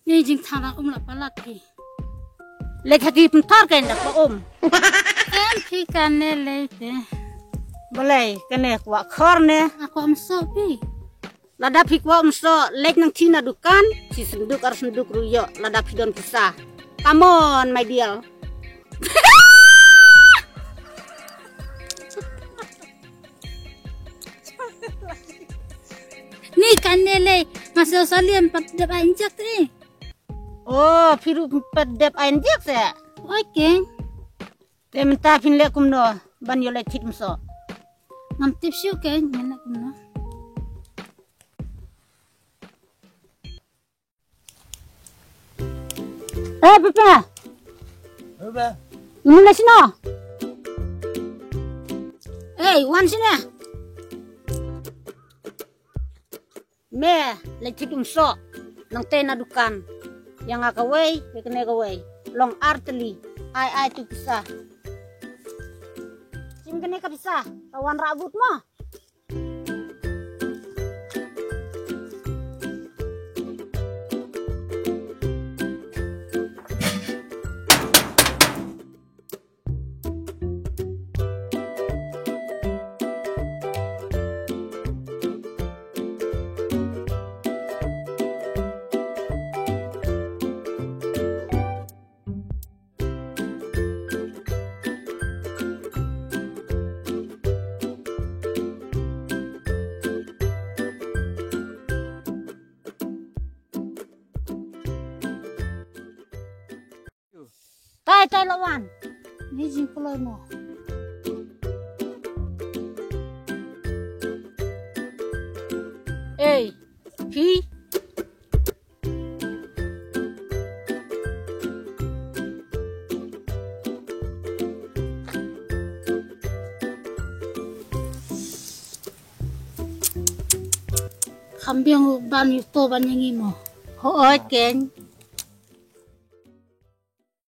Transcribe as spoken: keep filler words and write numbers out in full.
Ni jingthala um la palat ki. Leit ha ki pynthor kein da ka um. Em phi kane lei te. Balei kane kwah khor ne. Aku am so phi. Lada phi kwah um so leit nang thi na dukan, thi synduk ar synduk ruh ïoh lada phi don pisa. Come on my dear. Ni kane lei, nga sngewsih lei em pat dep ai injek te. Oh, phi ruh pat dep ai injek te. Oi keng. Te mynta phin leh kumno ban ïoh leit thied um so. Ngam tip shuh keng, ngan leh kumno. Eh, Pepe. Pepe. Ngam leh sino. Eh, wan sini. Me, leit thied um so. Nang tei na dukan. Ïa nga kawei, ïa kane kawei. Long ar tylli. Ai, ai tu pisa. Shim kane ka pisa. Ka wan rabut mo. Tai, tai, la wan. Ni jingkloi mo. Ei, phi. Kham biang ban ïa to ban ïa ngi mo. Hooid keng.